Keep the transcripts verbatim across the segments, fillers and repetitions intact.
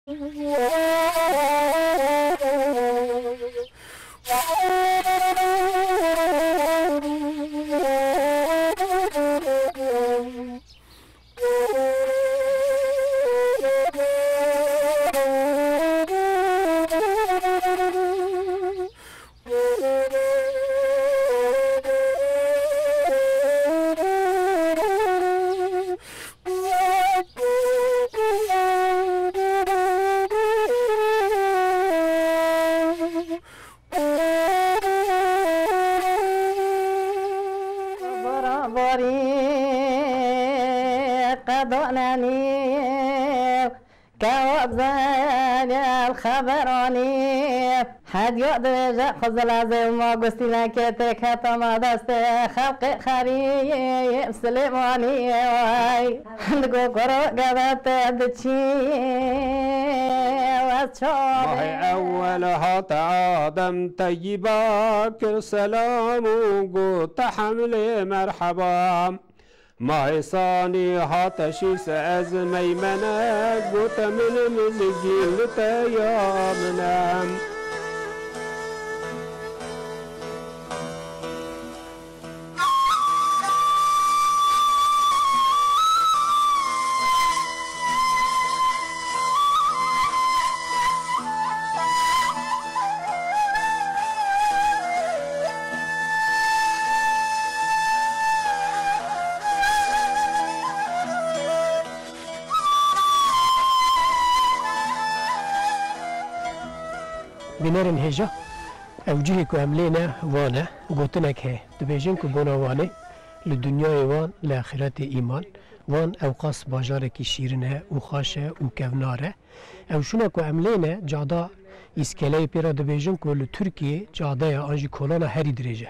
Barabarî qedanenî, kewab zengel xeberanî. Hediya dibêje Xizilazê û ma gustînekê têketa ma destê xelqê xerîb Silêmaniyê way. Hindik û kuro gebe tê diçî wez çavê. Mahê ewwel hate Adem teyyiba kir selam û got te hemlê merheba. Mahê sanî hate şîs ez meymene, gote min, min gîl te ya min e. Bînerên hêja, ew cihê ku em lê ne, Van e. Gotinek heye. Dibêjin ku bona Wanê li dinyayê Van, li axîretê îman. Van ewqas bajarekî şîrin e û xweş e û kevnar e. Ew şûna ku em lê ne, cada Îskeleyê pê re dibêjin ku li Tirkiyê cadeya an jî kolana herî dirêj e.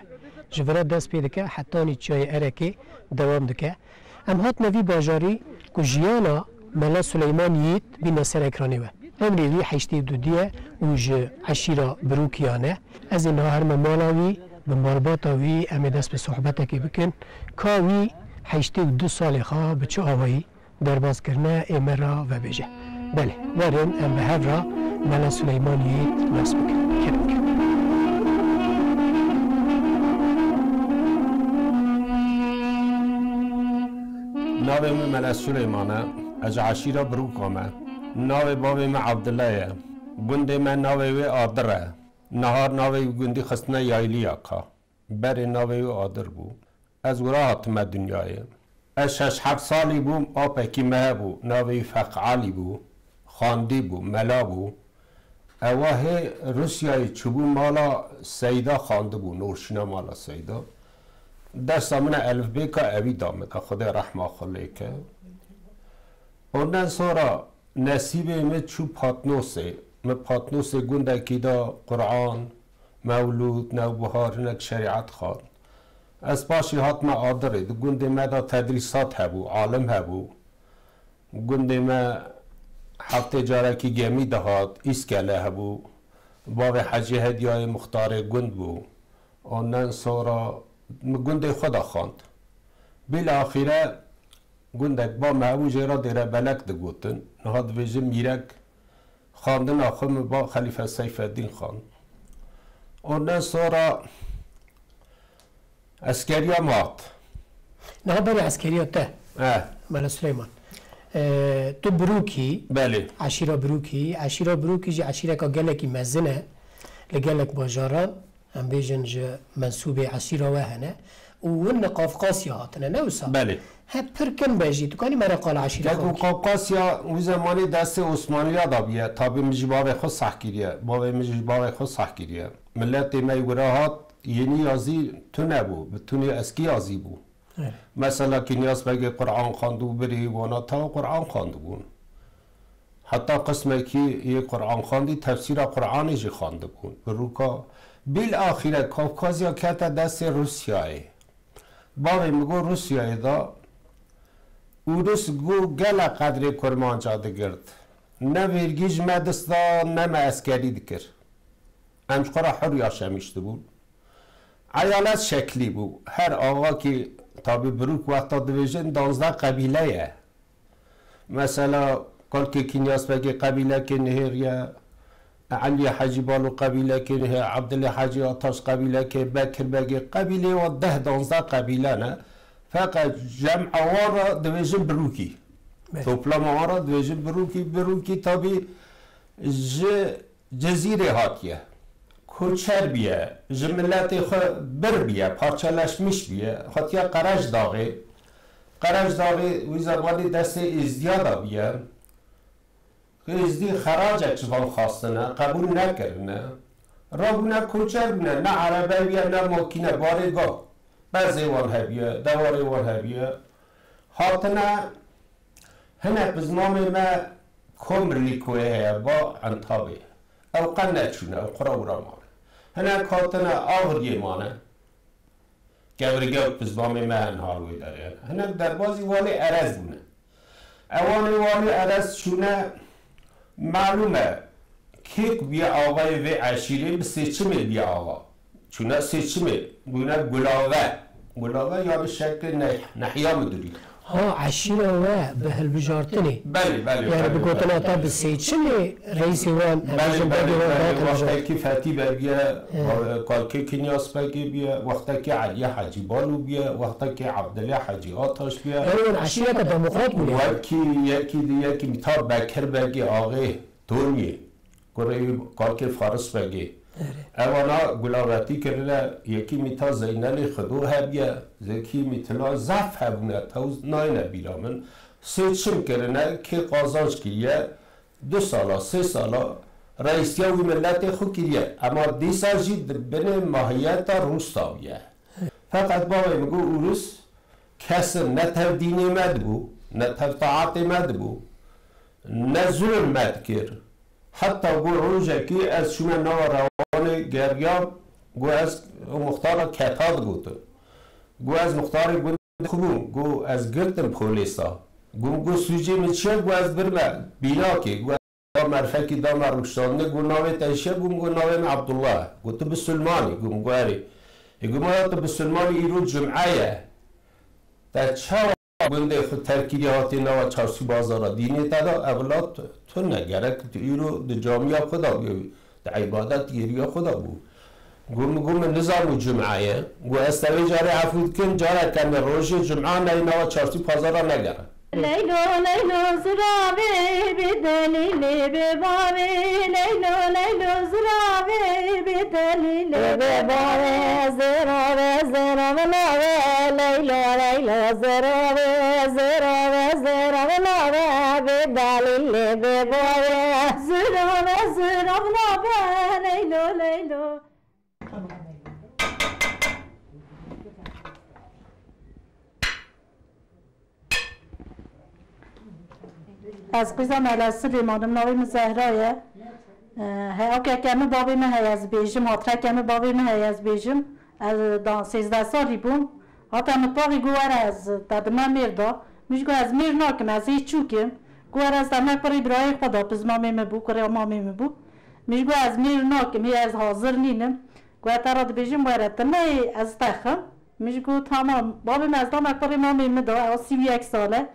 Ji vira dest pê dike, hetanî Çiyayê Erekê dewam dike. Em hatine vî bajarî ku jiyana Mela Suleyman Yiğit bîne ser ekranê we. Emrê wî heştê û du dî ye û ji eşîra Birûkiyan e. Ez ê niha herime mala wî, bi malbata wî em ê dest bi sohbetekê bikin. Ka wî heştê û du salê xwe bi çi awayî derbas kirine, ê me re vebêje. Belê, werin em bi hev re Mela Suleyman Yiğit nas bikin. Kerem ke. Navê min Mele Suleyman e. Ez ji eşîra Birûka me. Navê bavê min Abdullah ye. Gundê me navê wê Adir e. Niha navê wî gundî xistine Yayliyaka. Berê navê wî Adir bû. Ez wira hatime dinyayê. Ez şeş heft salî bûm, apekî me hebû. Navê wî Feq Elî bû. Xwendî bû, mela bû. Ewa hê Rûsyayê çûbû mala Seyda xwendibû, nûrşîna mala Seyda. Dersa min a elifbêka ewî da min, a Xwedê rehma xwe lê ke. Ondan sonra nesîbê min çû Patnosê. Min Patnosê gundekî da Quran, mewlûd, newbihar, hinek şerîet xwend. Ez paşî hatime Adirê. Di gundê me de tedrîsat hebû, alim hebû. Gundê me heftê carekî gemî dihat, îskele hebû. Bavê Hecî Hediyayê muxtarê gund bû. Ondan sonra min gundê xwe de xwend. Bîlaxîre gundek ba me hebû, jê re Dêre Belek digotin. Niha dibêjin Mîrek. Xwendina xwe min ba Xelîfe Seyfeddîn xwend. Ondan sonra Eskeriya me hat. Niha berê eskeriya te, Eh. Mele Suleyman. Ee, tu Birûkî, Belê. Eşîra Birûkî, eşîra Birûkî jî eşîreka gelekî mezin e. Li gelek bajaran, em bêjin ji mensûbê eşîra we hene. Û hûn li Qafqasya hatine, ne wisa? Belê. He, pir kin be jî. Tu kanî me re qala eşîra Tek xwe û bikî? Qafqasya wî zemanî destê Osmaniya da bûye. Tabî min jî bavê xwe seh kiriye. Bavê min jî bavê xwe seh kiriye. Miletê me yê wira hat, Yeni yazı tune bû, bi tunê eskî yazî bû. Evet. Mesela Kinyas Begê Quran xwendibû, birî wana tawa Quran xwendibûn. Heta qismekî yê Quran xwendî, tefsîra Quranê jî xwendibûn. Bi rûka bîl axîre Kafkazya kete destê Rûsyayê. Bavê min got Rûsyayê da Urus got gele qedrê Kurmanca digirt. Ne vêrgî ji me dista, ne me eskerî dikir. Em ji xwe re hur yaşemiştibûn. Eyalet şeklî bû. Her axa ki, tabî Birûk wexta dibêjin, danzdeh qebîle ye. Mesela, Kalkê Kinyas Begê qebîlekê nihêriye, Eliyê Hecî Balo qebîlekê nihê, Ebdilê Hecî Ataş qebîlekê, Bekir Begê qebîlê wan deh danzdeh qebîle ne. Feqet cem'a wan re dibêjin Birûkî. Belê. Toplama wan re dibêjin Birûkî. Birûkî tabî ji Cizîrê hatiye. Koçer biye, ji miletê xwe bir biye, parçeleşmiş biye, hatiye Qerejdaxê. Qerejdaxê wî zemanî destê Êzdiya de biye. Êzdî xeracek ji van xwastine, qebûl nekirine. Rabûne koçer bûne, ne erebe biye, ne makîne, barê gav. Bezê wan hebiye, dewarê wan hebiye. Hatine Hinek bizmamê me Komirlî koyê heye, ba Entabê. Ew qe neçûne, ew qura wira mane. Hinek hatine Axiriyê mane. Gevrigewt bizmamê me niha li wê derê hene. Hinek derbazî Walê Erez bûne. Ewanê Walê Erez çûne, malûm e, kê ku bûye axayê vê eşîrê bi seçimê bûye axa. Çûne seçimê, bûne gulave. Gulave ya bi şeklê ne-, Nehya Midurî. Ha, eşîra we bi hilbijartinê. Belê, belê, Yani belê, bi gotina belê, te bi belê. Seçimê reîsê wan, Belê, hemî belê, belê, wan belê. Wextekî Fetî Beg biye, He. Kalkê Kinyas Begê biye, wextekî Eliyê Hecî Balo biye, wextekî Ebdilê Hecî Ataş biye. Yani wan eşîreta demokrat bûne. Wekî yekî di yekî mîta Bekir Begê axê Toniyê. Kurê Kalkê Faris Begê. Erê. Evana gulavetî kirine, yekî mîta Zeynelê Xido hebiye, zekî mîtila zehf hebûne, tewz nayne bîra min. Seçim kirine, kê qazanç kiriye, du sala, sê sala reîsiya wî miletê xwe kiriye. Ema dîsa jî di binê mahiyeta Rûs de bûye. Feqet bavê min got, Ûrus kesin ne tev dînê me dibû, ne tev taetê me dibû, ne zulm me dikir. Heta got rojekî ez çûme nava rewanê geriyam, got ez muxtara keta digotin. Got ez muxtarê gund xwe bûm, got ez girtim polêsa. Got, got sûcê min çi ye? Got ez birme bînakê. Got da merfekî da me rûşandinê, got navê te çi ye? Got min got navê min Abdullah e. Got tu bisilman î? Got min got erê. Ê got ma ya tu bisilman î, îro cum'e ye. Te çawa gundê xwe terk kiriye hatî nava çarşî bazara? Dînê te de evlat tune, gerek tu îro di camiya xwe de bû, di îbadet yeriya xwe de bû. Got min, got min nizam û cum'e ye. Got ez te vê carê efû dikim, careke me rojê cum'a neyê nava çarşî pazara negere. Leylo, leylo, ziravê bi delîlê bi bavê. Leylo, leylo, ziravê bi delîlê bi bavê. Zirave, zirav nave. Leylo, leylo, zirave, zirave, zirav nave. Bi delîlê bi bavê. Zirave, zirav nave. Leylo, leylo. Ez qîza Mele Silêman im, navê min Zehra ye. Eh, heyakeke min bavê min heye, ez bêjim, hatireke min bavê min heye, ez bêjim. Ez da sêzdeh salî bûm. Hate min paxî got, were ez te dime mêr da. Min jî got, ez mêr nakim, ez hê çûk im. Got, were ez te me kurê birayê xwe da, pizmamê min bû, kurê mamê min bû. Min jî got, ez mêr nakim, hê ez hazir nînim. Got, te re dibêjim, were, tu neyê, ez te xim. Min jî got, tamam, bavê min ez dame kurê mamê min da, ew sî û yek sal e.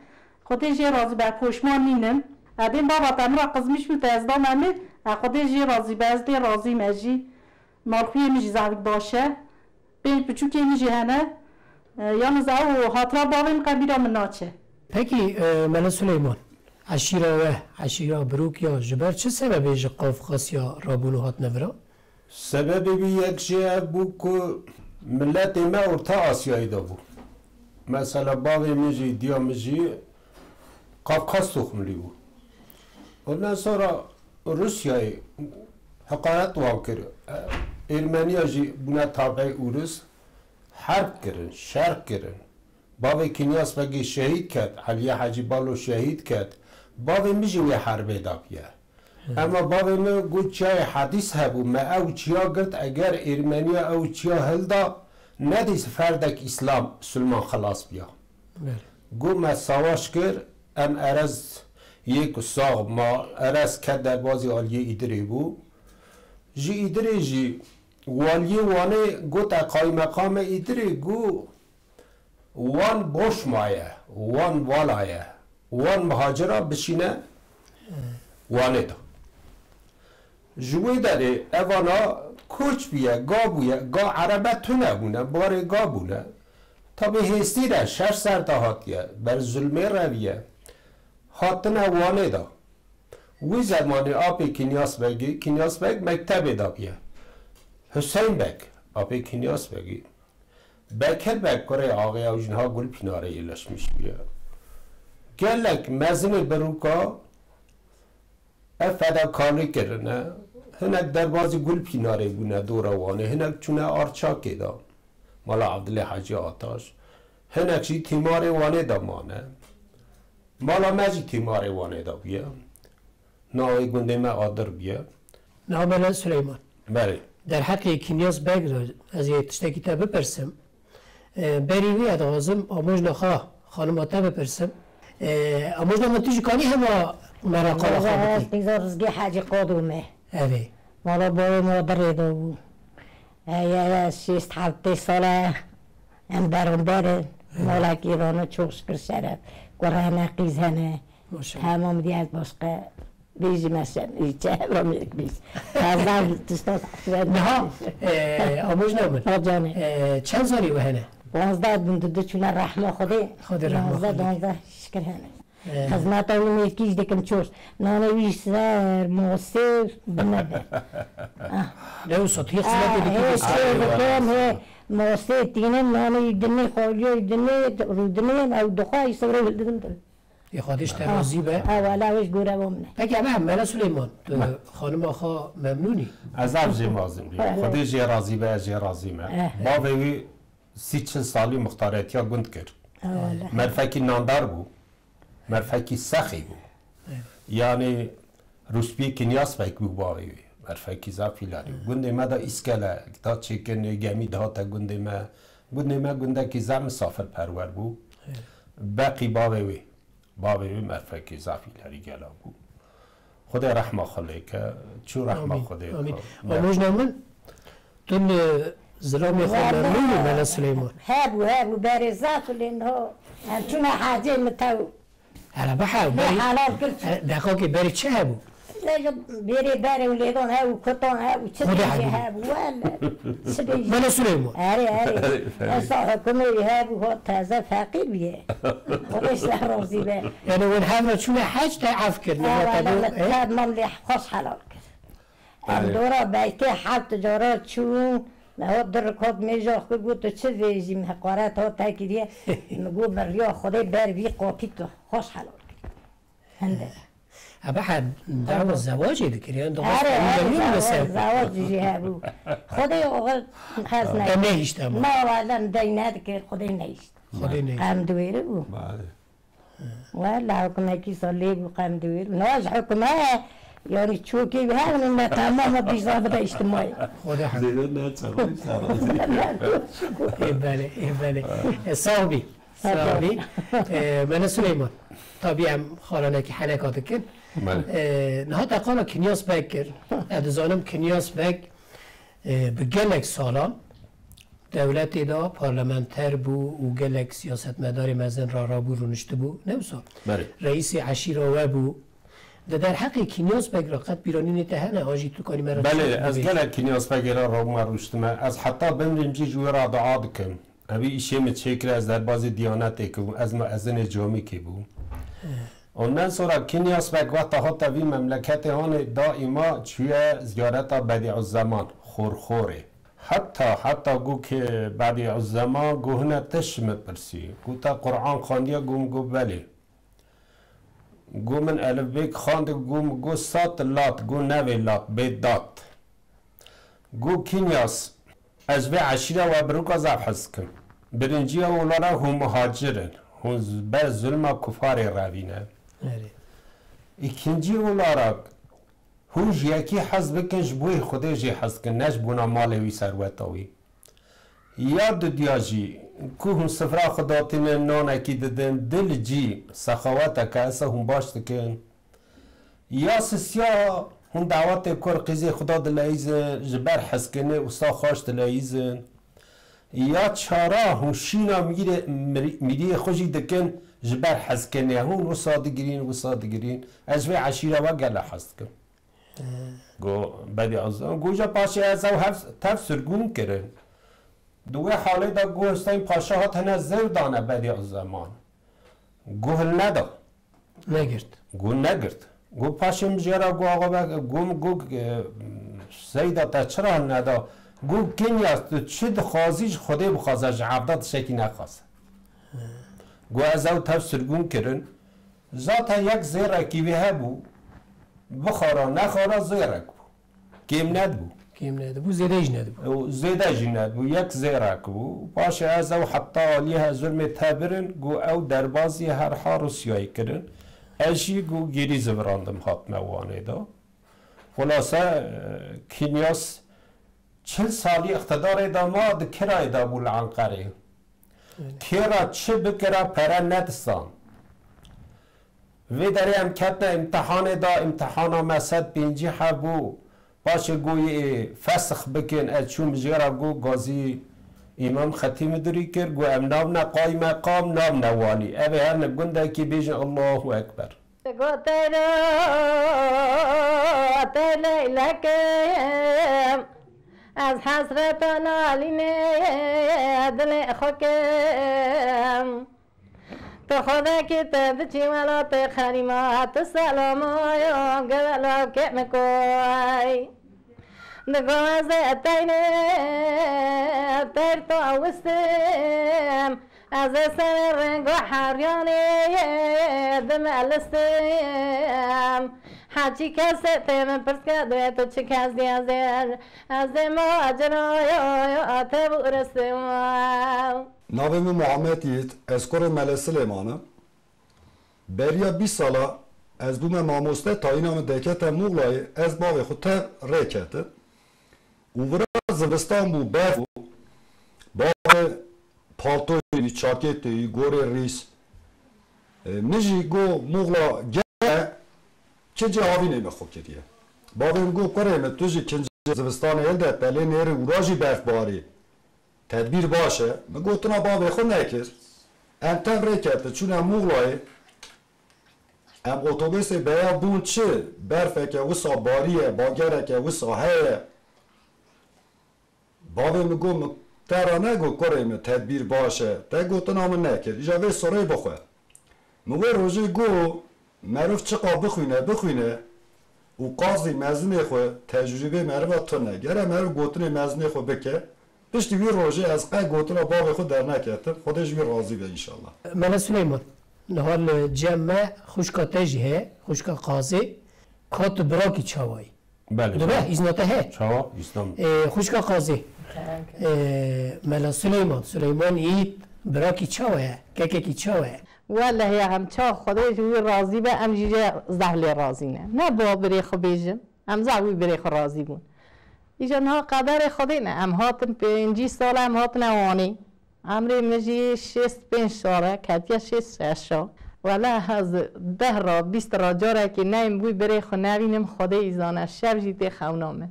Xwedê jê razî be, poşman nînim. Edên bava te min re qizmîş bû, te ez dame min, e, Xwedê jê razî be, ez dê razî me jî. Malxuyê min jî zevik baş e. Pênc piçûkê min jî hene. E, yalnız ew hatira bavê min qe bîra min naçe. Pekî, e, Mele Suleyman, eşîra we, eşîra Birûk ya, ji ber çi sebebê ji Qafqasya rabûn û hatine vira? Sebebê wî yek jê ev bû ku miletê me Orta Asyayê de bû. Mesela bavê min jî, diya min jî Qafqaz toxumlî bû. Ondan sonra Rûsyayê heqaret wan kir. Ermeniya jî bûne tabeî Ûrus. Herb kirin, şer kirin. Bavê Kinyas Begê şehîd ket, Eliyê Hecî Balo şehîd ket. Bavê min jî wê herbê de bûye. Hı. Ema bavê min got çiyayê hedîs hebû, me ew çiya girt, eger Ermeniya ew çiya hilda, nedîs ferdek Îslam, Musulman xilas biya. Belê. Got me savaş kir, em Erez yê ku sax ma, Erez ket derbazî aliyê Îdirê bû. Ji Îdirê jî waliyê Wanê gote qaymeqamê Îdirê, got, Wan boş maye, Wan vala ye. Wan muhacira bişîne Wanê de. Ji wê derê evana koç bûye, ga bûye, ga erebe tune bûne, barê ga bûne. Tabî hêstî de şer ser de hatiye, ber zulmê reviye. Hatine Wanê de. Wî zemanê apê Kinyas Begî, Kinyas Beg mektebê de bûye. Hüseyin Beg, apê Kinyas Begî. Bekir Beg kurê Axê Ew ji niha Gulpînarê yê leşmiş bûye. Gelek mezinê birûka ev fedakarî kirine. Hinek derbazî Gulpînarê bûne dora Wanê, hinek çûne Arçakê de, mala Abdulê Hecî Ataş. Hinek jî tîmarê Wanê de mane. Mala me jî tîmarê Wanê de bûye. Navê gundê me Adir bûye. Niha Mele Suleyman. Berê. Derheqê Kinyas Beg re ez ê tiştekî te bipirsim. E, berî wî ez dixwazim amojna xwe, xanima te bipirsim. E, amojna min tu jî kanî hema mereqa xwe bikî. Qîza Rizgî Hecî Qado me. Erê. Mala bavê me Adirê de bû. Heye, şêst heftê sal e em beramber in. Malekî rane çok şükür şeref. Kur hene, qîz hene. Maşallah. Tamam diye başka bêjî me şem. Îçe hevra mêrik bîs. Hezar tişta. Niha, e, amojna min. Ha canê. E, çend zarî we hene? Panzdeh din, du, du çûne rehma Xwedê. Xwedê rehma Xwedê. Panzdeh, danzdeh şikir hene. Xizmeta wî mêrkî jî dikim çor. Nanê wî ji ser, masê, bine be. Ne wisa tu yê xizmetê dikî. Hê çê dikim, hê masê tînin, nanê wî dinê, xaliyê wî dinê, rûdinê, ew dixwe, î sewrê hildidim din. Ê Xwedê ji te razî be. Ha, wela wê ji gore bo min e. Peki, em, Mele Suleyman, tu xanima xwe memnûn î? Ez ev jê mazim bî. Xwedê jê razî be, ez jê razî me. Bavê wî sî çil salî muxtaretiya gund kir. Merfekî nandar bû. Merfekî sexî bû. Yanî rûspiyê Kinyas Beg bû bavê wî. Merfekî zaf îlerî bû. Gundê me de îskele da çêkirinê, gemî dihate gundê me. Gundê me gundekî zaf misafirperwer bû. Beqî bavê wî. Bavê wî merfekî zaf îlerî gela bû. Xwedê rehma xwe lê ke, çû rehma Xwedê. Amîn. Amîn. Amojna min, tu li zilamê xwe memnûn î, Mele Suleyman? Hebû, hebû, berê zaf lê niha. Em çûne hecê min tew. Hele bihew, berî, helal kir çû. Hele, deqakê berî çi hebû? Lê ji bêrê berê û lêdan hev û kutan hev û çi bêjî hebû, wele. Çi bêjî? Mele Suleyman. Erê, erê. Esa hikûmê wî hebû, hot teze feqîr bûye. Xwedê ji te razî be. Yani hûn hev re çûne hec te ef kir, e, wele, min tev mam lê xweş helal kir. Em dora belkê heft cara çûn, me hot du rikat mêja xwe got, tu çi vêjî, me heqaret hot te kiriye. Min got, bi riya Xwedê ber vî qapî tu xweş helal kir. Hende. Ebe he, dawa zewacê dikir, yani dawa Erê, erê, zewacê jî hebû. Xwedê oxir xez nekir. Te nehişt ama. Ma wele min dey nedikir, Xwedê nehişt. Xwedê nehişt. Qem diwêri bû. Bale. Wele hukmekî salê bû, qem diwêri. Naj hukme, yani çokê bi her ne tamam o biza bide içtimai. Xwedê hak. Zêde ne çawa, işte razı. Ê belê, ê belê. E, sağ bî. Sağ bî. E, Mele Suleyman. Tabî em xalanekî heneka dikin. Belê. E, niha te qala Kinyas Beg kir. Ez dizanim Kinyas Beg, e, bi gelek salan dewletê de parlamenter bû û gelek siyasetmedarê mezin re rabû rûniştibû. Ne wisa? Belê. Reîsê eşîra we bû. Di derheqê Kinyas Beg re qet bîranînê te hene? An jî tu kanî me re Belê, ez gelek Kinyas Begê re rabûme rûştime. Ez heta bimrîm jî ji wê re dua dikim. Evî îşê min çêkir, ez derbazî Diyanetê kibûm, ez muezinê camîkê bûm. Ondan sonra Kinyas Beg wexta hate vî memleketê hanê daîma çûye ziyareta Bedîuzzeman, Xorxorê. Heta, heta got ki Bedîuzzeman got hine tişt ji min pirsî. Got te Quran xandiye? Got min got belê. Got min elifbêk xandi, got min got sat lat, got nevê lat, bê dat. Got Kinyas, ez vê eşîra we birûka zaf hez dikim. Birinciya olarak hûn muhacir in. Hûn z-, ber zulma kufarê revîne. Erê. İkinci olarak hûn ji yekî hez bikin, ji bo yê Xwedê jê hez dikin, ne ji bona malê wî, serweta wî. Ya dudiya jî, ku hûn sifra xwe datînin, nanekî didin, dil cî sexaweteke hese hûn baş dikin. Ya sisiya hûn dawetê kur qîzê Xuda dileyîzin, ji ber hezkirinê wisa xweş dileyîzin. Ya çara hûn şîna mîrê, mir-, mîriyê xwe jî dikin, Ji ber hezkirinê hûn wisa digirîn, wisa digirîn. Ez ji vê eşîra we gele hez dikim. Go Bedî Ezam. Go ja paşê ez ew hev-, tev sirgûn kirin. Di wê halê de go Huseyîn Paşa hat hene zêr dane Bedî Ezaman. Go hil neda. Negirt. Go negirt. Go paşê min jê re go axa be, go min go, e, Seyda te çira hil neda? Go Kinyas tu çi dixwazî ji Xwedê bixwaze, ji hevda tiştekî nexwaze. Go ez ew tev sirgûn kirin. Zaten yek zêrekî wê hebû. Bixwara nexwara zêrek bû. Kêm nedibû. Kêm nedibû, zêde jî nedibû. Û zêde jî nedibû, yek zêrek bû. Paşê ez ew heta aliyê he zulmê te birin, go ew derbazî herha Rûsyayê kirin. Ez jî go gêrî zivirandim hatime Wanê de. Xulase, e, Kinyas çil salî îqtidarê de ma, di kirayê de bû li Enqereyê. Öyle. Kê re çi bikira pere nedistan. Vê derê em ketine îmtihanê de, îmtihana me sed pêncî hebû. Paşê go yê fesix bikin, ez çûm jê re go gazî Îmam Xetî Midurî kir, go em nabne qaymeqam, nabne walî. Ev ê herne gundekî bêjin Allahu Ekber. Gotero, te leylekim, ez hesreta nalînê dilê xwe kim. Tu xwedekî te diçî welatê xerîma, tu selama yo gewela kemikoy. Digo ez ê eteyne ter to wistim, ez ê serê rêngo heryanê dimelistim. Heçî kesê tê min pirs ke, duyê tu çi kes dî ez ê, ez ê macera yo, yo, te bûristim. Navê min Muhammed Yiğit, ez kurê Mele Silêman im. Beriya bîst sala ez bûme mamoste, tayîna min dekete Muxlayê, ez bavê xwe tev rê ketim. Û vira zivistan bû, berf bû. Bavê paltoyê wî, çakêtê wî, gorê rîs. E, min jî got, Muxla gel, kincê havînê me xwe kiriye. Bavê min got, kurê min, tu jî kincê zivistanê hilde, pelê nêrî û ra jî berf barî. Tedbîr baş e. Min gotina bavê xwe nekir. Em tev rê ketin, çûne Muxlayê. Em otobusê beya bûn çi? Berfeke wisa bariye, bagereke wisa heye. Bavê min got, min te re negot kurê min, tedbîr baş e. Te gotina min nekir. Îja vê sorê bixwe. Min wê rojê got, meriv çiqa bixwîne, bixwîne û qazî mezinê xwe tecrûbê meriva tune. Gere meriv gotinê mezinê xwe bike. Piştî wî rojê ez qe gotina bavê xwe derneketim. Xwedê ji wî razî be înşallah. Mele Suleyman, niha li cem me xwişka te jî heye, xwişka Qazê. Ka tu birakî çawayî? Belê, Dibe, çawa? Îzna te heye? Çawa? Îzna min. Ê, xwişka Qazê. Ê, Mela Suleyman, Suleyman Yiğit, birakî çawa ye? Kekekî çawa ye? Wellehî em çawa Xwedê ji wî razî be, em jî jê zehf lê razî ne. Ne ba birê xwe bêjin, em zehf wî birê xwe razî bûn. Îja niha qederê Xwedê ne. Em hatin pêncî sal e, em hatine Wanê. Emrê min jî şêst pênc sal e, ketiye şêst şeş a. Wele ez deh ra, bîst ra carekê neyim wî birê xwe nebînim, Xwedê îzane, şev jî tê xewna min.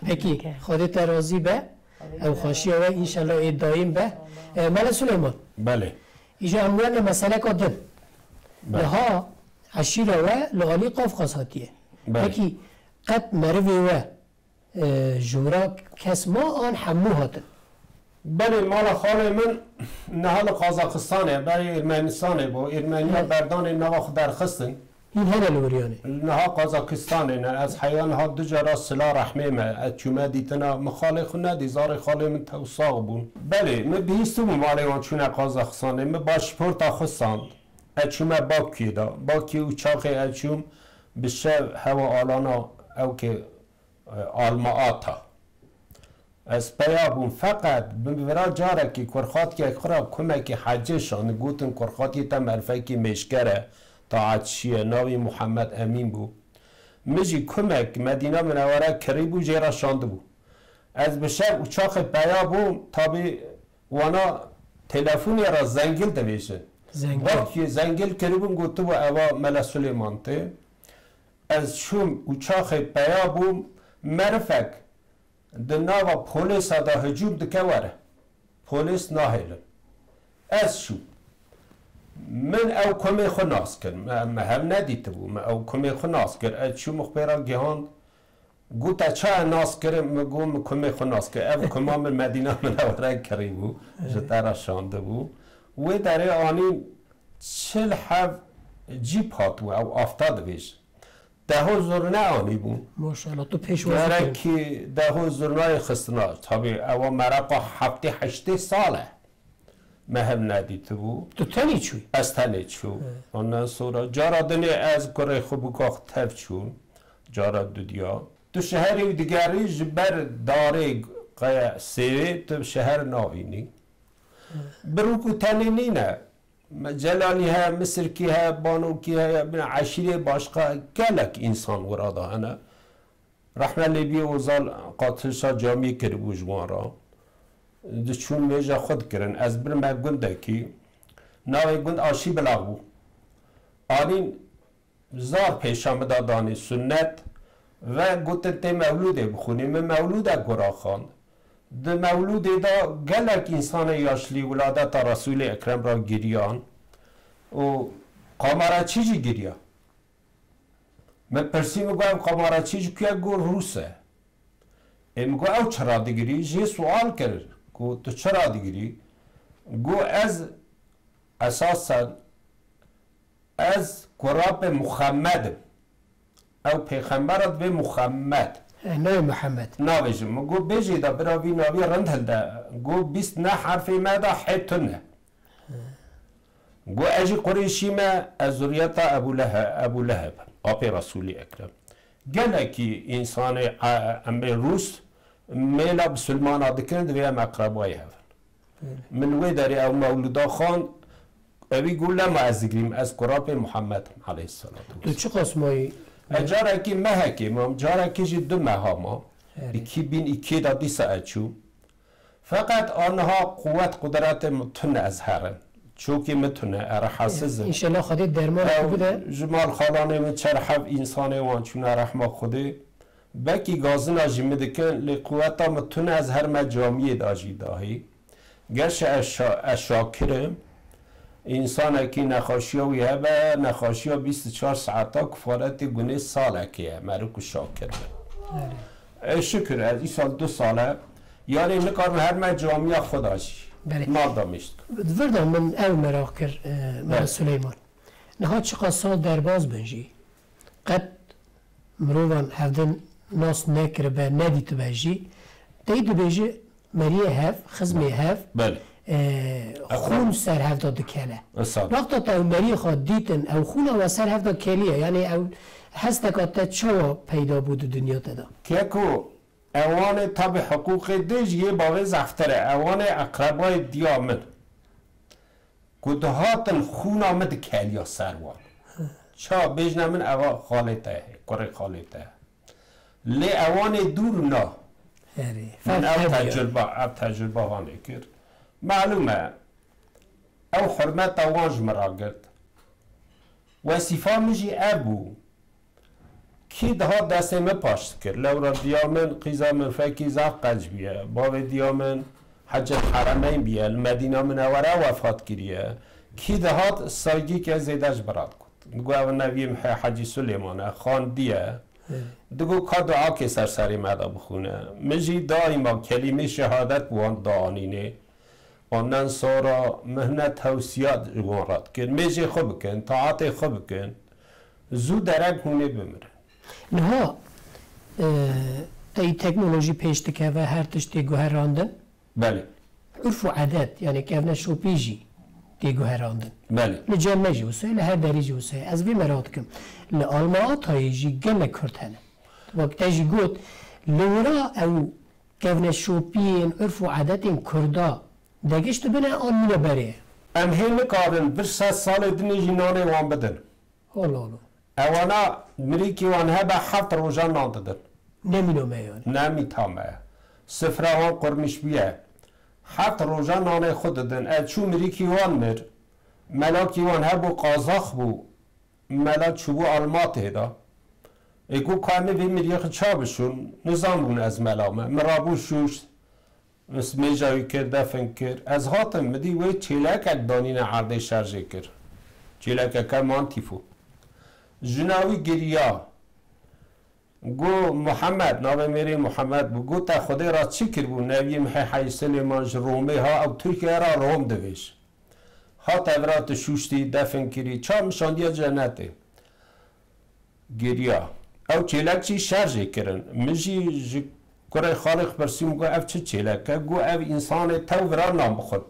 Pekî, Peki. Xwedê te razî be. Ew xweşiya we înşallah ê dayîm be. E, Mele Suleyman. Belê. Îja em werne meseleka din. Belê. Niha eşîra we li alî Qafqaz hatiye. Belê. Pekî, qet merivê we, e, ji wira kes ma an hemû hatin? Belê, mala xalê min niha li Qazaxistanê, berê Ermenistanê bû. Ermeniya He. berdanê nava xwe derxistin. Hîn hene li wiriyanê? Niha Qazakistanê ne. Ez heya niha du cara sila rehmê me. Ez çûme dîtina min xalê xwe nedî, zarê xalê min tew sax bûn. Belê, min bihîstibû malê wan çûne Qazakistanê. Min pasporta xwe sand. Ez çûme Bakuyê de. Bakuyê û çaxê ez çûm bi şev hewa alana ew ke, e, Alma Ata. Ez peya bûm, feqet bi vira carekî kurxatiyek xwe re kumekî hecê şand, gotin kurxatiyê te merfekî mêşker e, taetçî ye, navê Muhammed Emîn bû. Min jî kumek Medîna Minewere kirî bû, jê re şandibû. Ez bi şev û çaxê peya bûm, tabî wana telefonê re zengil dibêjin. Zengil. Bakiyê zengil kiribûm, gotibû, eva Mele Sulêman tê. Ez çûm û çaxê peya bûm, merifek di nava polêsa de hicûm dike were. Polês nahêlin. Ez çûm. Min ew kumê xwe nas kir. Me, me hev nedîtibû. Me ew kumê xwe nas kir. Ez çûm xwe pê re gihand. Got, "Te çawa nas kirin?" Min got, "Min kumê xwe nas kir." Ev kuma min Medîna min ewre kirî bû. Ji te re şandibû. Wê derê anîn çil hev cîp hatibû. Ew afta dibêjin. Deho zurne anîbûn. Maşallah, tu pêşwazî kirin. Gerekî deho zurnayê xistina. Tabî ewa mereqa heftê heştê sal e. Me hev nedîtibû. Tu tenê çûyî? Ez tenê çûm. He. Ondan sonra cara dinê ez kurê xwe bûka xwe tev çûm. Cara dudiya. Tu şeherê wî digerî ji ber darê qeya sêwê tu şeher navînî. He. Bi rûk û tenê nîne. Me Celanî heye, Misirkî heye, Banokî heye, bin eşîrê başqa gelek însan wira de hene. Rehme lê bî Ozal qatişa camiyê kiribû ji wan re. Diçûn mêja xwe dikirin. Ez birime gundekî. Navê gund Aşî Bilax bû. Anîn zar pêşa min da danî sunnet ve gotin tê mewlûdê bixwînî. Min mewlûde gora xwend. Di mewlûdê de gelek însanê yaşlî wiladeta Resûlê Ekrem re giriyan û qamara çî jî giriya. Min pirsî, min got, "Ev qamara çî ji ku ye?" Got, "Rûs e." Ê, min got, "Ew çira digirî?" Jê sual kir, got, "Tu çira digirî?" Got, "Ez esasen, ez kurapê Muhammed im." Ew pêxembera divê Muhammed. E, navê Muhammed. Navê ji min. Got, "Bêjê de bira vî navî rind hilde." Got, "Bîst neh herfê me de hê tune." Got, "Ez jî Qurêşî me, ez zuriyeta Ebû Lehe-, Ebû Leheb, apê Resûlî Ekrem." Gelekî însanê, e, em ê Rûs mêla bisilmana dikin, divê em eqrebayê hev in. Min wê derê ew mewlûda xwend, ewî got, "Lema ez digirîm, ez kurapê Muhammed im, aleyhisselatu vesselam." Tu çiqas mayî? E, carekî mehekê mam, carekî jî du meha ma. Erê. Îkî bin îkê de dîsa ez çûm. Feqet aniha quwet qudretê min tune ez herim. Çokê min tune, e, rehatsiz im. Înşallah Xwedê derman Ew bide. Ji mal xalanê min çerhev însanê wan çûne rehma Xwedê. Belkî gazina jî min dikin, lê quweta min tune ez herime camiyê de jî dahî. Gerçi ez şa-, ez şakir im. Însanekî nexweşiya wî hebe, nexweşiya bîst û çar saeta kifaretê gunê salekê ye, meriv ku şakir be. Erê. E, şikir ez îsal du sal e, yanî nikarim herime camiya xwe de jî. Belê. Mal damêj dikim. Di vir de min ew meraq kir, e, Mela Belê. Suleyman. Niha çiqas sal derbas bin jî, qet mirovan hevdin nas nekiribe, nedîtibe jî, tey dibêje meriyê hev, xizmê hev, Belê. e, Eqrab. xûn ser hev de dikele. Esad. Wexta te ew meriyê xwe dîtin, ew xûna we ser hev de keliye, yanî ew hesteka te çawa peyda bû di dinya te de? Keko, ewanê tabi hiqûqê dê jî yê bavê zehftir e, ewanê eqrebayê diya min. Ku dihatin xûna min dikeliya ser wan. Ça bêjne min eva xalê te ye, kurê xalê te ye. Lê ewanê dûr na. Erê, Min ferq ev hebe ya. tecrüba, ev tecrüba hanê kir. Malûm e, ew hurmeta wan ji min ra girt. Wesîfa min jî ev bû. Kî dihat destê min paş dikir? Lewra diya min, qîza min fekî zaf qenc bûye. Bavê diya min Hecel Heremeyn bûye. Li Medîna Minewere wefat kiriye. Kî dihat saygîke zêde ji min re dikut? Digot, "Ev neviyê min he Hecî Sulêman e, xandiye." Hı. Digot, "Ka duakê ser serê me de bixûne." Min jî daîma kelîmê şehadet bi wan dianînê. Ondan sonra mihnet tewsiya ji wan re dikir. Mêjê xwe bikin, taetê xwe bikin. Zû dereng hûnê bimirin. Niha, e, tey teknolojî pêş dikeve, her tişt tê guherandin. Belê. Urf û edet, yani kevneşopî jî tê guherandin. Belê. Li cem me jî wisa ye, li her derî jî wisa ye. Ez vê merak dikim. Li Almanyayê jî gelek Kurd hene. Wek te jî got, li wira ew kevneşopiyên, urf û edetên Kurda degiştibine an mîne berê? Em hê nikarin vir sed salê dinê jî nanê wan bidin. Holo holo. Ewana mirîkî wan hebe heft roja nan didin. Nemîno me yani. Nemîta me. Sifra wan qurmîş bûye. Heft roja nanê xwe didin. Ez çû mirîkî wan mir. Melakî wan hebû qazax bû. Mela çûbû Almatê de. Ê ku ka min vê miriyê xwe ça bişûn, nizanbûn ez mela me. Min rabû şûşt, min mêja wî kir, defin kir. Ez hatim, min dî wê çêlekek danîne erdê şerjê kir. Çêlekeke man tîfo. Jina wî giriya. Got, Muhammed, navê mêrê Muhammed bû. Got, te Xwedê re çi kiribû? Neviyê min hê heyî Silêman ji Romê ha, ew Tirkiye re Rom divêj. Hate vira tu şûştî, defin kirî, çav min şandiye cenetê. Giriya. Ew çêlek jî şer jê kirin. Min jî ji kurê xalê xwe pirsî, min got, ev çi çêlek e? Got, ev însanê tew vira nan bixwin.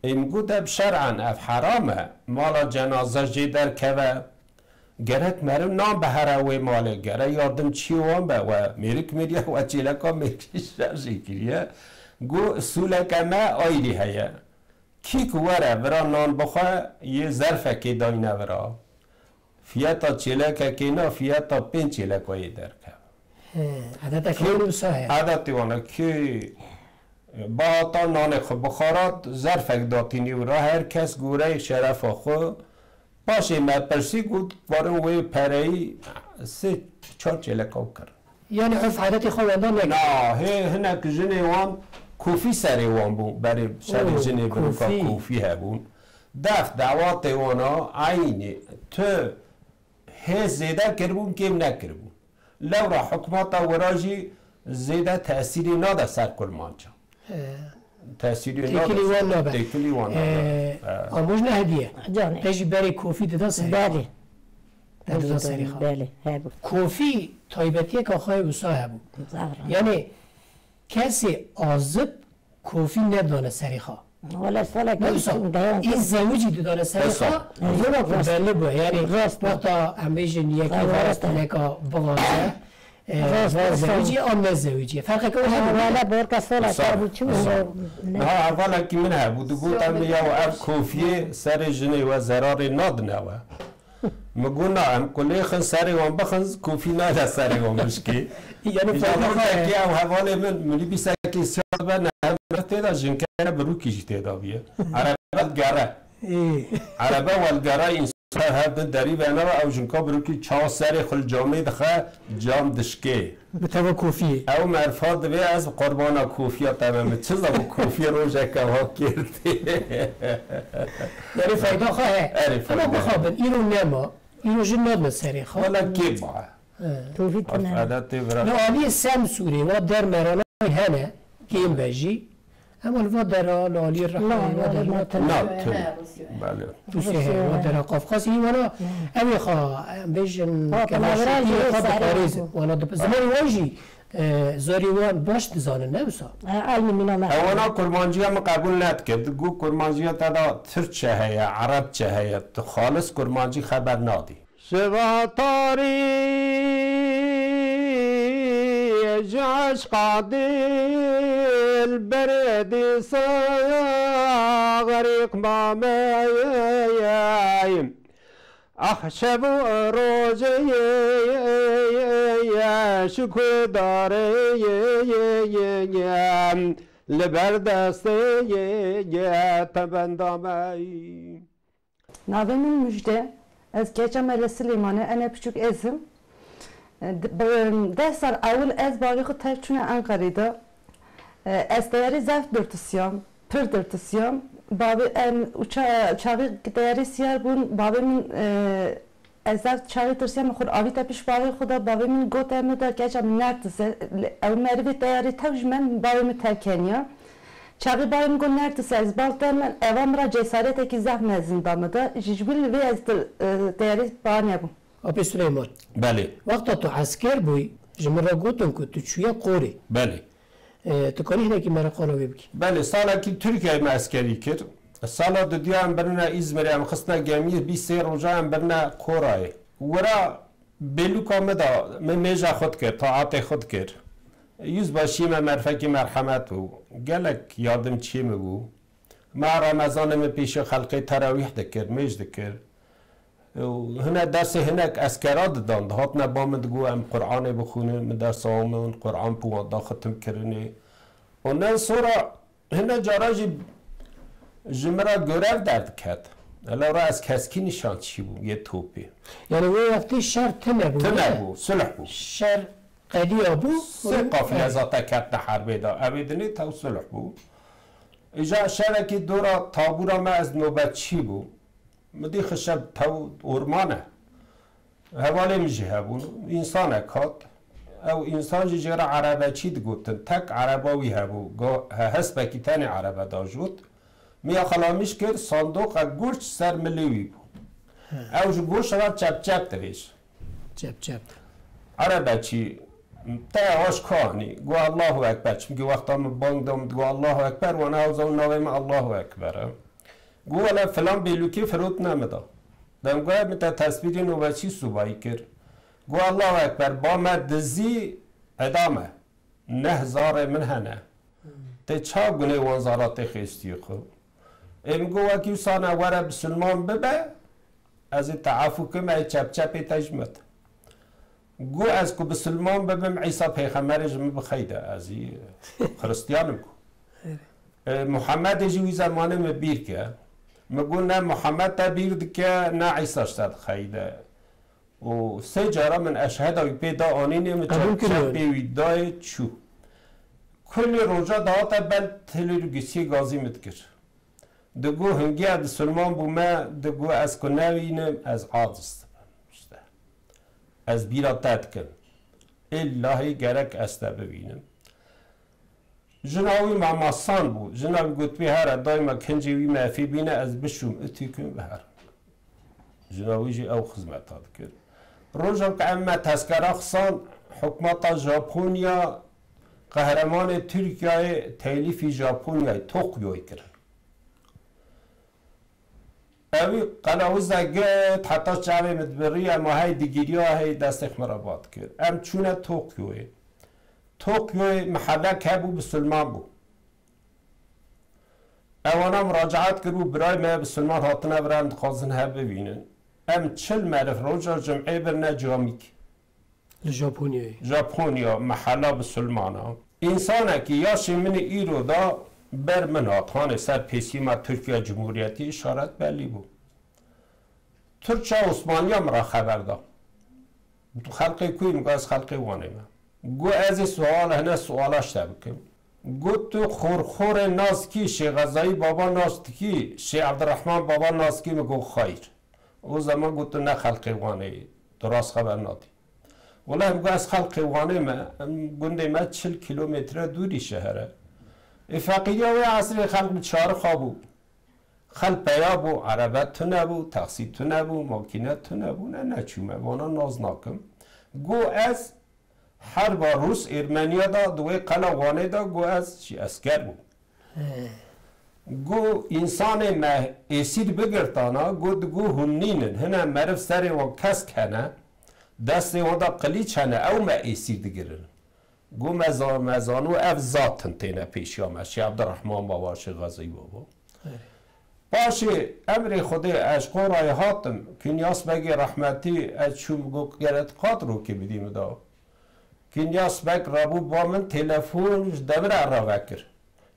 Ê min got, ev şer'en, ev heram e. Mala cenaze jê derkeve. Gerek meriv nan bihere wê malê. Gerek yardimçiyê wan be. We mêrik miriye, we çêleka mêrikî şer jê kiriye. Got, sûleke me ayrî heye. Kî ku were vira nan bixwe, yê zerfekê dayne vira. Fiyeta çêlekekê na, fiyeta pênc çêlek wayê derkeve. He, edeteke Kê-, wisa heye. Edetê wana kê bahata nanê xwe bixwarat, zerfek datînî wira, her kes goreyê şerefa xwe. Paşê me pirsî got, barin wê pereyî sê çar çêleka kir. Yani urf adetê xwe wenda nekin. Na, hê hinek jinê wan kofî serê wan bû. Berê serê Oo, jinê biroka kofî. Kofî hebûn. Def dawatê wana eynî tu hê zêde kiribûn, kêm nekiribûn. Lewra hikûmeta wira jî zêde tesîrê nade ser kurmanca. He. Tesîrê Têkilî nade wan ser, nabe. Têkilî wan nabe. Ee, He. Amoj ne hediye. Canê. Te jî berê kofî dida serê xwe. Belê. Te dida serê xwe. Belê, hebû. Kofî taybetiyeka xwe wisa hebû. Zaf rast. Yani kesê azib kofî nedane serê xwe. Wele salek Ne wisa, deyan î zewicî didane serê xwe, Wisa. Zora ku Rast. Belli bû. Yani Rast. Wexta em bêjin yekê Rast. Xwe rast neka bixwaze, e, Rast, va rast. Zewicî an ne zewicî. Ferqeke wê hebû. Wele borka sola Wisa. Kabû çi Wisa. Ne. Niha hevalekî min hebû, digot em ya ev kofiyê serê jinê we zerarê nadine we. Min got, na, em kulê xin serê wan bixin, kofî nayne serê wan bişkê. Yani Îja fayda rojekê heye. Ew hevalê min, minîbîsekê siyah be, ne her tê de jinkeyne birûkî jî tê de bûye. Erebe digere. Ê. Erebe we digere, însan her di derî ve ne ve, ew jinka birûkî çawa serê xwe li camê dixe, cam dişkê. Bi te ve kofiyê. Ew merfa divê ez qurbana kofiya te be, min çi zabo kofiyê rojeke wa kêrtê. Erê fayda xwe he. Erê Ama fayda. Bixabin, îro nema. Îro jin nadine serê xwe. Wala kê ba. He. Tofî tune. Adetê vira. Li aliyê Semsûrê wa dermerana hene, kêm be jî. Ema li va dera, li aliyê Rihayê, va dera. Na, tu. Belê. Rûsya heye, va dera Qafqasê, wana, ew ê xwe, em bêjin, Ha, kevreşî, pınavera jî ê xwe serê diparêzin. Wana dip-, zimanê wan jî, e, zarê wan baş dizanin, ne wisa? E, aynı mîna me. Ewana kurmanciya min qebûl nedikir. Digot kurmanciya te de Tirkçe heye, Erebçe heye. Tu xalis kurmancî xeber nadî. Şiva tarî ji eşqa dilberê dîsa xerîq mameyê. Ax şev û rojê şikudarê li ber destê te benda me. Navê min Mujde. Ez keça me li Silêmanê, ene piçûk ez im. D-, b-, deh sal ewil ez bavê xwe terk çûne Enqerê de. Ez teyarî zef dirtisiyam, pir dirtisiyam. Bavê em û ça-, çaxê teyarî siyar bûn, bavê min, e, ez zef çaxê tirsiyam, min xwe avîte pişt bavê xwe de, bavê min gote min de, keça min nertise, ew merivê teyarî tew ji me, bavê min terk keniya. Çaxê bavê min got, nertise, ez bal te me, eva min re cesaretekî zef mezin da min de. Ji, ji ber vê ez te-, e, teyarî ba nebûm. Apê Suleyman. Belê. Wexta tu esker bûyî, ji min re gotin ku tu çûye Qorê. Belê. E, tu karî hinekî me re qala wê bikî? Belê, salekî Tirkiyeyê me eskerî kir. Sala dudiya em birine Îzmirê, em xistine gemiyê, bîst sê roja em birine Qorayê. Wira bêlûka min da, min mêja xwe dikir, taetê xwe dikir. Yüzbaşiyê me merfekî merhemet bû. Gelek yardimçiyê min bû. Meha Remezanê min pêşî xelkê terawîh dikir, mêj dikir. Û hine dersê hinek eskera didan, dihatine ba min digot, em Quranê bixwînin, min dersa wan min Quran bi wan da xitim kirinê. Ondan sonra hine cara jî ji min re görev derdiket. Lewra ez keskî nîşançî bûm, yê topê. Yani wê wextê şer tune bû, Tune ne? Bû, sulh bû. Şer qediya bû. Sê qafile Evet. Zate ketine herbê de. Evê dinê tew sulh bû. Îja şevekî dora tabûra me ez nobetçî bûm. Min dî xişe bi tew orman e. Hevalê min jî hebûn. Însanek hat. Ew însan jî jê re erebeçî digotin. Tek ereba wî hebû. Go-, he-, hespekî tenê erebe dajot. Min ya xelamîş kir, sandoqek gurç ser milê wî bû. Ew ji goşa re çep çep divêj. Çep çep. Erebeçî, te ewaş kanî. Go Allahu Ekber. Çimkî wexta min bang da, min digo Allahu Ekber, wana ew zan navê min Allahu Ekber e. Go wele filan bêlûkê firotine min da. Dem go min te tesbîrê nobeçî subayî kir. Go Allahu Ekber, ba me dizî edame. Neh zarê min hene. Tê ça gunê wan zara tê xêstiyê xwe? Ê min got, wekî wisa ne, were bisilman bibe, ez ê te efû kim, ey çepçepê te ji min. Got, ez ku bisilman bibim, Îsa pêxemberê ji min bixeyde, ez î xiristiyan im ku. Ê, Muhammedê jî wî zemanê min bîr ke. Min got, ne, Muhammed te bîr dike, ne Îsa ji te dixeyde. Û sê cara min eşheda wî pê da anînê, min Qebûl kiriye. Çepê wî dayê çû. Kulî roja dihate bel tilî û gisî gazî min dikir. Digo, hingî ez bisilman bûme, digo, ez ku nevînim, ez aciz dibim. İşte. Ez bîra te dikim. Îllahî gerek ez te bibînim. Jina wî mamasan bû. Jina wî gotibî, here dayê me kincê wî mefê bîne, ez bişûm, itî kim biherim. Jina wî jî ew xizmeta dikir. Rojek em me tezkera xisan, hikûmeta Japonya qehremanê Tirkiyeyê teylîfî Japonyayê Tokyoyê kirin. Ewî qelawize girt, heta çavê min dibiriya, ma hey digiriya, hey destê xwe re bat kir. Em çûne Tokyoyê. Tokyoyê mihelek hebû, bisilman bû. Ewana muracaat kir û birayê me bisilman hatine vir, em dixwazin hev bibînin. Em çil meriv roja cumê birine camîk. Li Japonyayê. Japonya, mehela bisilmana. Însanekî yaşê min ê îro da ber min hat, hanê ser pêsî me Tirkiye Cumhuriyetî, işaret bellî bû. Tirkçe Osmaniya min re xeber da. Xelkê kuyê min? Got, ez xelkê Wanê me. Got, ez ê sual, hene suala ji te bikim. Got, tu xorxorê nas dikî, Şêx Xezayî Baba nas dikî, Şêx Evdirehman Baba nas dikî? Min got, xayr. O zaman got, tu ne xelkê Wanê yî, tu rast xeber nadî. Wele min got, ez xelkê Wanê me, em gundê me çil kîlometre dûrî şeher e. Ê feqîriya wê esrê xelk bi çarixa bû. Xelk peya bû, erebe tune bû, taksî tune bû, makîne tune bû, ne neçûme, vana nas nakim. Got, ez herba Rûs Ermeniya da, di wê qela Wanê da, got, ez jî esker bûm. He. Got, însanê me êsîr bigirtana, got, digo hûn nînin, hine meriv serê wan kesk hene, destê wan da qilîç hene, ew me êsîr digirin. Got, me za-, me zanû ev zatin têne pêşiya me, Şêx Evdirehman Baba, Şêx Xezayî Baba. Paşê emrê Xwedê ez qorayê hatim, Kinyas Begê rehmetî, ez çûm, got, gere tu qadrokê bidî min da. Kinyas Beg rabû ba min, telefon ji Demire re vekir.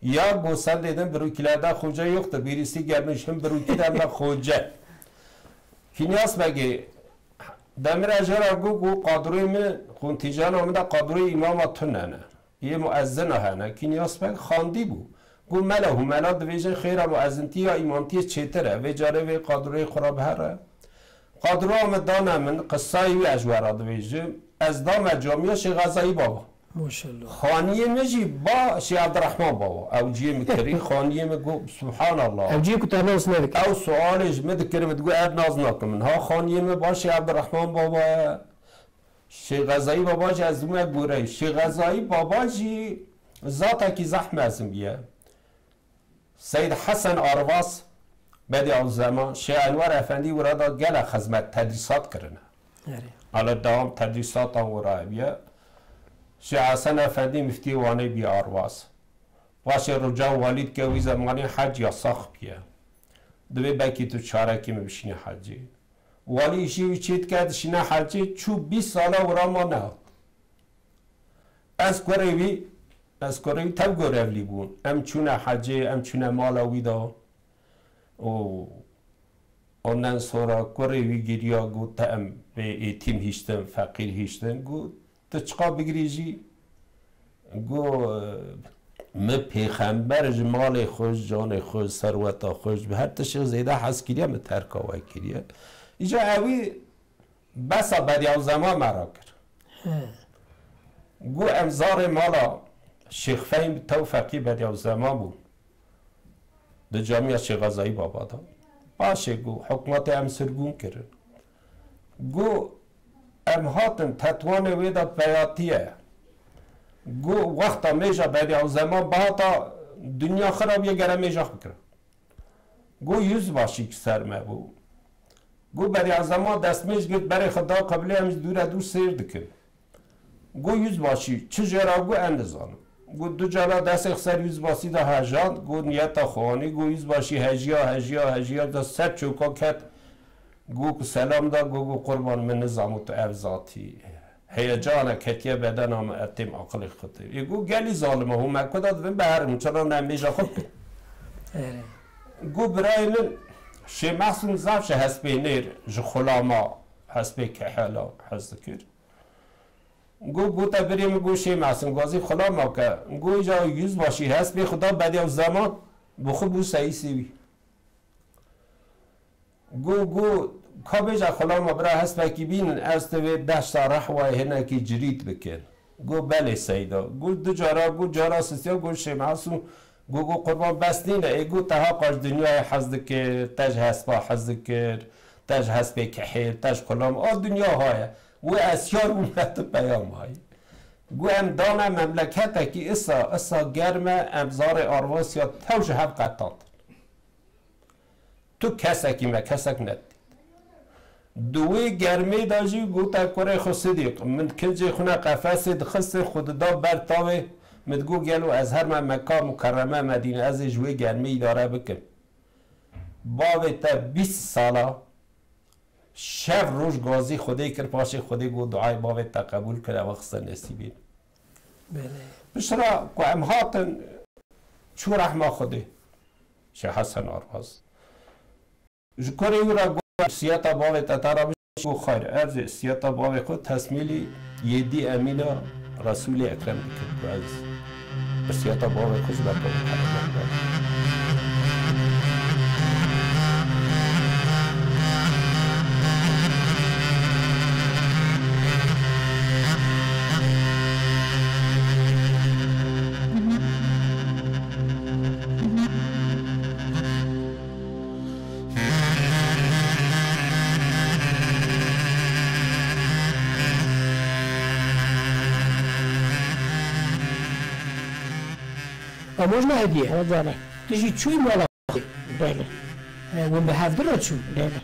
Ya got, sendê din birokîlerde Xoce yoktur, birisi gelmiş, him birokî de me Xoce. Kinyas Begê Demire jê re got, got, qadroyê min, kontingana min de qadroyê îmama tune ne. Yê muezzina hene. Kinyas Beg xandî bû. Got, mele hûmela dibêjin xêra muezzintî ya îmamtiyê çêtir e. Vê carê vê qadroyê xwe re bihere. Qadroya min dane min, qisayê wî ez ji we re dibêjim. Ez dame camiya Şêx Xezayî Baba. Maşallah. Xaniyê min jî ba Şêx Evdirehman Baba. Ew ciyê min kirî, xaniyê min got, Subhanallah. Ew ciyê ku te nas nedikir. Ew sualê ji min dikir, min digot, ez nas nakim. Min ha xaniyê min ba Şêx Evdirehman Baba ye. Şêx Xezayî Baba jî ez dibûme goreyî. Şêx Xezayî Baba jî zatekî zehf mezin bûye. Seyd Hesen Arvas, Bedialzeman, Şêx Enwer Efendî wira da gelek xizmet, tedrîsat kirine. Erê. Ala dewam tedrîsatan wira bûye. Şêx Hesen Efendî miftî Wanê bûye Arvas. Paşê roca walî dike, wî zemanê hec yasax bûye. Divê belkî tu çarekî min bişînî hecî. Walî îşê wî çê dike, dişîne hecê, çû bîst sala wira ma nehat. Ez kurê wî, ez kurê wî tev gorevlî bûn. Em çûne hecê, em çûne mala wî de. Û ondan sonra kurê wî giriya, got, te em bê êtîm hiştin, feqîr hiştin. Got, tu çiqa bigirî jî, got, Min pêxember ji malê xwe, ji canê xwe, ji serweta xwe, ji her tiştê zêde hez kiriye, min terka we kiriye. Îca ewî besa beriya zeman me ra kir. He. Got em zarê mala Şêx Fehm Tewfeqî beriya zeman bû. Di camiya Şêx Xezayî Baba de. Paşê got, hikûmetê em sirgûn kirin. Got, em hatin tetwanê wê de peyatiye. Got, wexta mêja beriya zeman bihata dinya xirab ye gere mêja xwe bikira. Got, yüzbaşî ki ser me bû. Got, beriya zeman destmêj girt berê xwe da qiblê em ji dûre dûr sêr dikin. Got, yüzbaşî, çi jê ra got, em nizanin. Got, du cara destê xwe ser yüzbaşî de hejand, got, niyeta xwe anî, got, yüzbaşî hejiya, hejiya, hejiya, da ser çoka ket. Got, ku selam da, got, got, qurban min nizam û tu ev zatî. Heyecana ketiye bedena min, ez têm aqilê xwe tê. Ê, got, gelî zalim e, hûn me ku da divin biherin, çira ne mêja xwe bikin. Erê. Got, birayê min, Şêx Mehsûm zaf ji hespê nêr, ji xulama, hespê kehela hez dikir. Got, gote birê min, got, Şêx Mehsûm, gazî xulama ke. Got, îca yüzbaşî hespê xwe da bediya zeman, bi xwe bû seyîsê wî. Got, got, ka bêje xulama bira hespekî bînin, ez tu vê deşta Rehwayê hinekî cirît bikin. Got, belê seyda. Got, du cara, got, cara sisiya, got, Şêx Mehsûm, got, got, qurban bes nîne. Ê, got, te heqa ji dinyayê hez dikir, te ji hespa hez dikir, te ji hespê kihêr, te ji xulam, a dinya haye. Wê ez yar bûm, me tu peyam hayî. Got, em dane memleketekî isa, isa germ e, em zarê arvasiya tew ji hev qetandin. Tu kesekî me kesek nedît. Di wê germê de jî gote kurê xwe Sidîq, min kincê xwe ne qefesê dixistin, xwe dida ber tavê, min digot gelo ez herme Meka Mukerreme Medîne, ez ê ji wê germê îdare bikim. Bavê te bîst sala şev roj gazî Xwedê kir, paşê Xwedê got duayê bavê te qebûl kir, ew xiste nesîbê. Belê. Piştre ku em hatin, çû rehma Xwedê. Şêx Hesen Arbaz. Ji kurê wî re got, siyeta bavê te te re bişî, got, xayr, ez ê siyeta bavê xwe tesmîlî yêdî Emîna Resûlê Ekrem dikim, ku ez siyeta bavê xwe ji ber ku Amojna hediye. Hocane. Tu jî çûyî mala Xwedê? Belê. E, hûn bi hevdi re çûn? Belê.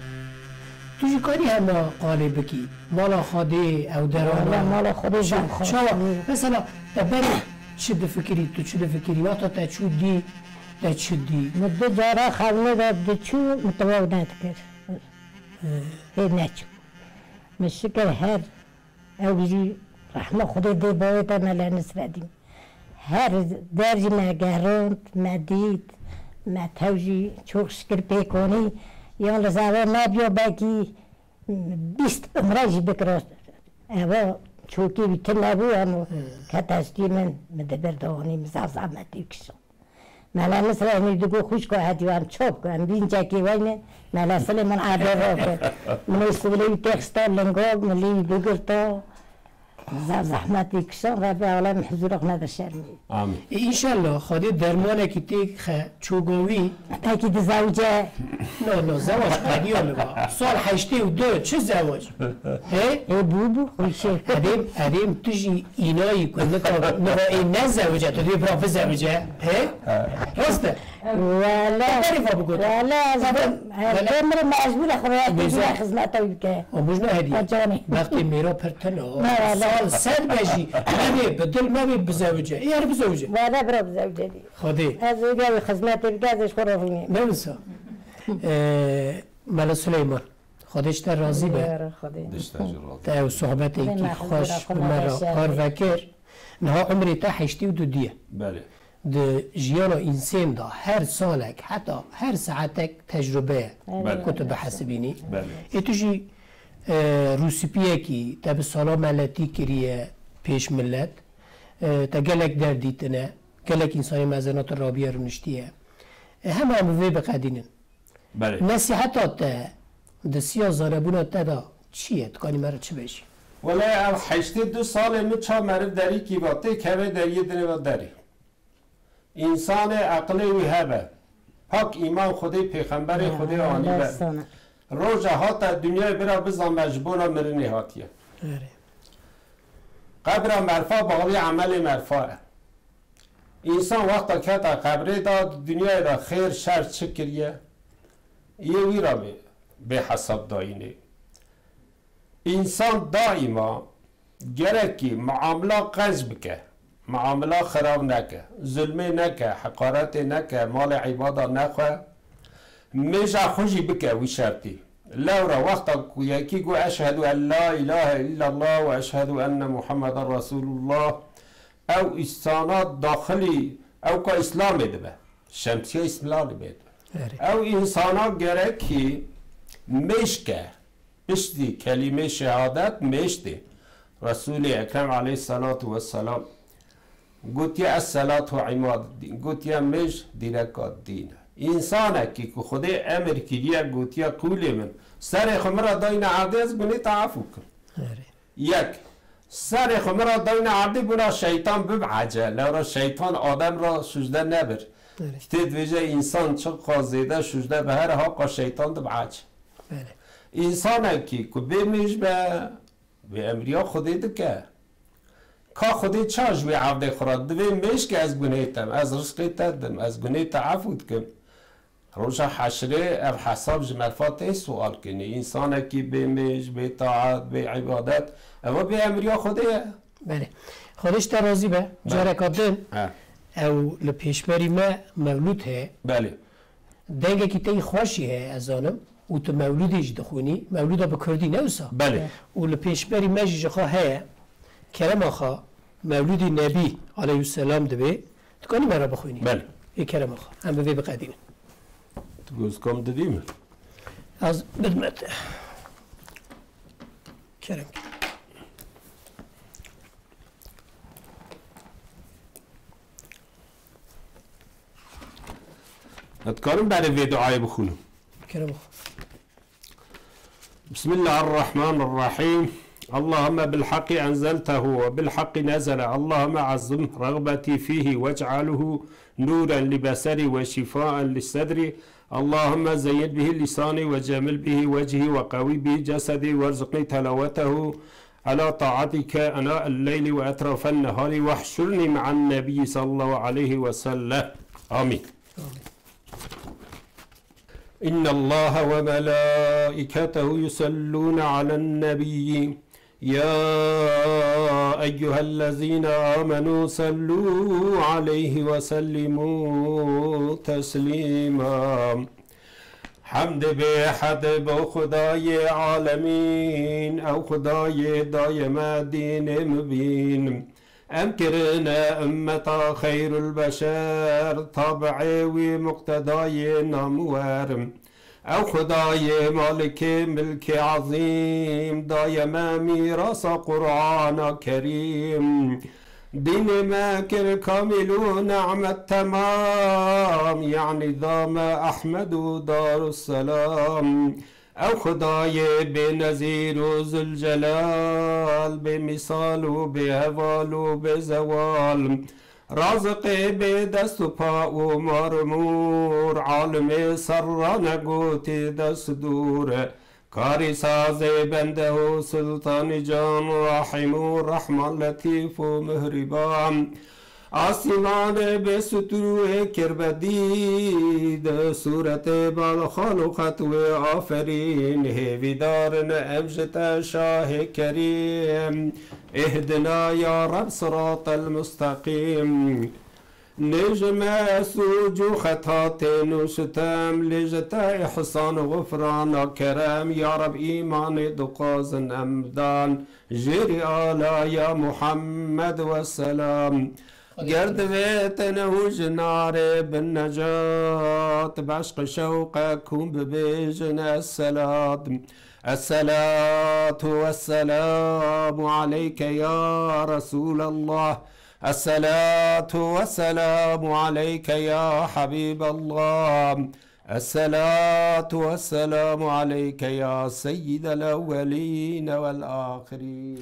Tu jî karî hema qalê bikî. Mala Xwedê, ew derana. Wala mala Xwedê zaf xweş. Çawa? Mesela, te berê çi difikirî, tu çi difikirî? Wexta te çû dî, te çi dî? Min du cara xewnê de diçû, min tewaw nedikir. Hê neçû. Min şikir her, ew jî rehma Xwedê dê bavê te Mele Nisredîn. Her der jî me gerand, me dît, me tew jî çok şikir pêk anî. Yan li zava nabiya belkî bîst umre jî bikira. Eva çokê wî tune bû, hemû Hmm. ke teştî min, min dibir de anî, min zaf zehmetî kişand. Mele Nisra hemî digo xwişko hetiyo em çap ku em bîncekê weyne. Mele Silêman erdê rakir. Min ê sivilê wî têxista linga, min lê wî bigirta. Zaf zehmetê kişan, Rebê alem huzûra xwe nede şermî. Amin. E, înşallah, Xwedê dermanekî têk xe çoga wî. Belkî dizewce. No, no, zewac qediya li ba. Sal heştê û du, çi zewac? He? Ê bû bû, xwişe. Edêm, edêm tu jî înayî ku nika, nika ê nezewice, tu dê bira bizewice. He? Rast e? Wele, Berê va bigot. Wele, ez Zaten, wele. Demir mecbur e, xwe ya Güzel. Xizmeta wî bike. Amojna hediye. Ha, canê. Bextê mêra pir tino. Ne, wele. Sal sed be jî, mebê, bi dil mebê, bizewice. Ê, her bizewice. Wele, bira bizewice. Xwedê. Ez ê gavê xizmetê bike, ez ê ji xwe re rûnê. Ne wisa? Ee, Mele Suleyman. Xwedê ji te razî be. Ya Reb, Xwedê. Dişte ji razî. Te ew sohbetê Dema ki huzura xweş xwe bi me re nebe şer. Parve kir. Niha umrê te heştê û du diye. Belê. Di jiyana însên de her salek, heta her saetek tecrube ye. Evet. Belê. Ku tu bihesibînî. Belê. Ê tu jî, e, rûsipiyekî te bi sala meletî kiriye pêş millet. E, te gelek derdîtine. Gelek însanê mezin hatin rabiye rûniştiye. E, hema em bi vê biqedînin. Belê. Nesîheta te di siya zanebûna te de çi ye? Dikanî me re çi bêjî? Wele ev heştê du salê min ça meriv derîkî va tê keve deriyê dinê va derê. Însanê eqilê wî hebe. Pak îman Xwedê, pêxemberê Xwedê anî be. Roja hate dinyayê bira bizanbe ji bona mirinê hatiye. Erê. Qebra merfa baxlî emelê merfa e. Însan wexta kete qebrê de, di dinyayê de xêr, şer çi kiriye? Yê wî re bê, bê hesab dayînê. Însan daîma gerekî muamela qenc bike. Muamela xirab neke. Zulmê neke, heqaretê neke, malê îbada nexwe. Mêja xwe jî bike wî şertî. Lewra wexta ku yekî got, "Eşhedû en la îlahe îllallah we eşhedû enne Muhammeden Resûlullah", ew însana daxilî ewka Îslamê dibe. Şemsiya Îslamê dibe. Erê. Ew însana gerekî mêj ke. Piştî kelîmê şehadet mêj tê. Resûlê Ekrem aleyhisselatu vesselam gotiye, "Es-selatu imaduddin." Gotiye, "Mêj dîreka dîn e." Însanekî ku Xwedê emir kiriye, gotiye, "Qûlê min, serê xwe min re dayne erdê, ez gunê te efû kim." Erê. Yek, serê xwe min re dayne erdê, bûna şeytan bib'ece. Lewra şeytan Adem re sucde nebir. Erê. Kitêb dibêje, însan çiqa zêde sucde bihere, haqqa şeytan dib'ece. Belê. Însanekî ku bê mêj be, bê emriya Xwedê dike. Ka Xwedê ça ji wê evdê xwe re divê mêj ke ez gunê te, ez rizqê te dim, ez gunê te efû dikim. Roja heşrê ev hesab ji merfa tê sual kirinê. Însanekî bê mêj, bê taet, bê îbadet, eva bê emriya Xwedê ye. Belê. Xwedê ji te razî be. Belê. Careka din He. ew li pêşberî me mewlûd heye. Belê. Dengekî te yî xweş jî heye, ez zanim. Û tu mewlûdê jî dixwînî. Mewlûda bi kurdî ne wisa? Belê. Û li pêşberî me jî ji xwe heye. Kerema xwe mewlûdî Nebî aleyhusselam dibê. Dikanî me re bixwînî? Belê. Ê kerema xwe. Em bi vê biqedînin. Tu gozka min didî min? Ez bidime te. Kerem. Ez dikarim berê vê duayê bixwînim? Kerem xwe. بسم الله الرحمن الرحيم. اللهم بالحق أنزلته وبالحق نزل. اللهم عظم رغبتي فيه واجعله نورا لبصري وشفاء لصدري. اللهم زين به لساني وجمل به وجهي وقوي به جسدي وارزقني تلاوته على طاعتك آناء الليل وأطراف النهار واحشرني مع النبي صلى الله عليه وسلم. آمين. إن الله وملائكته يصلون على النبي، يا أيها الذين آمنوا صلوا عليه وسلموا تسليما. Hemd bêhed bo Xwedayê alemîn, ew Xwedayê daye me dînê mubîn. Em kirine ummeta xeyrul beşer, tabi'ê wî muqtedayê namwer. Ew Xwedayê malikê milkê ezîm, daye me mîrasa Qur'ana Kerîm. Dînê me kir kamîl û ni'met temam, yanî da me Ehmed û Darusselam. Ew Xwedayê bênezîr û Zilcelal, bêmîsal û bêheval û bêzewal, raziqê bê dest û pa û mar û mûr, alimê serra negotî dest dûr, karî sazê bende û Sultanî Can, Rahîm û Rehman, Letîf û Mihrîban. Asîmanê bê stûr û ê kir be dî, di sûretê balxal û xet wê aferîn. Hêvîdar in em ji te şahê kerîm. Îhdina ya Reb siratel musteqîm. Nê ji me sûc û xetatên û sitem, lê ji te îhsan û xufran û kerem. Ya Reb îmanê dixwazin em dan. Jêrî ala ya Muhammed we selam. Ger divê te ne hûn ji narê bin necat, beşq şewqe kûn bibêjin esselat. Esselatu wesselamu aleyke ya Resûlallah. الصلاة والسلام عليك يا حبيب الله. الصلاة والسلام عليك يا سيد الأولين والآخرين.